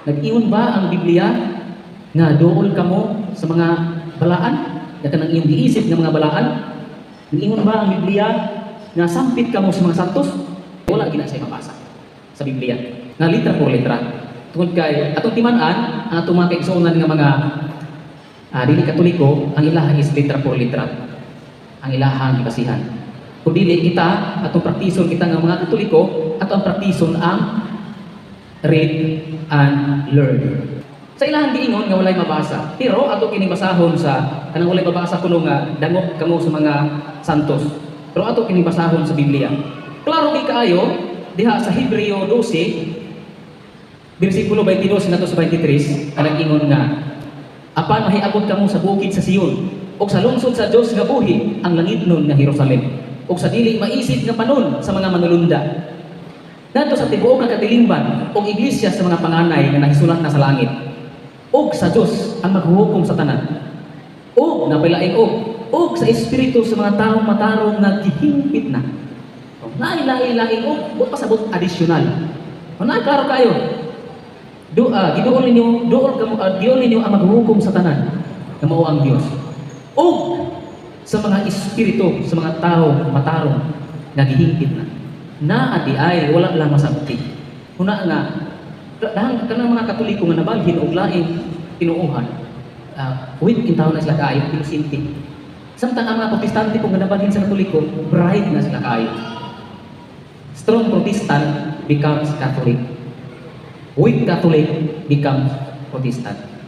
Nag-ingon ba ang Biblia nga duol kamo sa mga balaan? Nga kanang iyong giisip nga mga balaan? Nag-ingon ba ang Biblia nga sampit kamo sa mga santos? Wala gina siya mabasa sa Biblia nga litra por litra. Tungod kay atong timan-an, ang atong mga kaigsuonan nga mga dili Katoliko, ang ilaha is litra por litra. Ang ilahang gibasihan. Kung dili kita, atong praktison kita nga mga Katoliko, ato ang praktison ang read and learn. Sa ilahang giingon nga walay mabasa. Pero ato kini basahon sa kanang walay mabasa kuno nga dangop kamo sa mga santos. Pero ato kini basahon sa Biblia. Klaro kay kaayo diha sa Hebreo 12 bersikulo 22 ngadto sa 23 ang nag-ingon nga, "Apan mahiabot kamo sa bukid sa Sion ug sa lungsod sa Dios nga buhi, ang langitnon nga Jerusalem, ug sa dili maisip nga panon sa mga manulunda, ngadto sa tibuok nga katilingban ug iglesia sa mga panganay nga nahisulat na sa langit, ug sa Dios ang maghuhukom sa tanan," ug napailaing og, "ug sa espiritu sa mga taong matarong nga gihimpit na." Lain lain og buot pasabot additional. Naa, klaro kayo. Do giduol ninyo, duol kamo, giduol ninyo ang maghuhukom sa tanan nga mao ang Dios. Ug sa mga espiritu sa mga tao matarong nga gihimpit na. Naa di ay wala lang masabti. Una nga dahang kanang mga Katoliko nga nabalhin og laing tinuohan, weak in tao na sila kaayo, inosente. Samtang ang mga Protestante kung nga nabalhin sa Katoliko, bright na sila kaayo. Strong Protestant becomes Catholic. Weak Catholic becomes Protestant.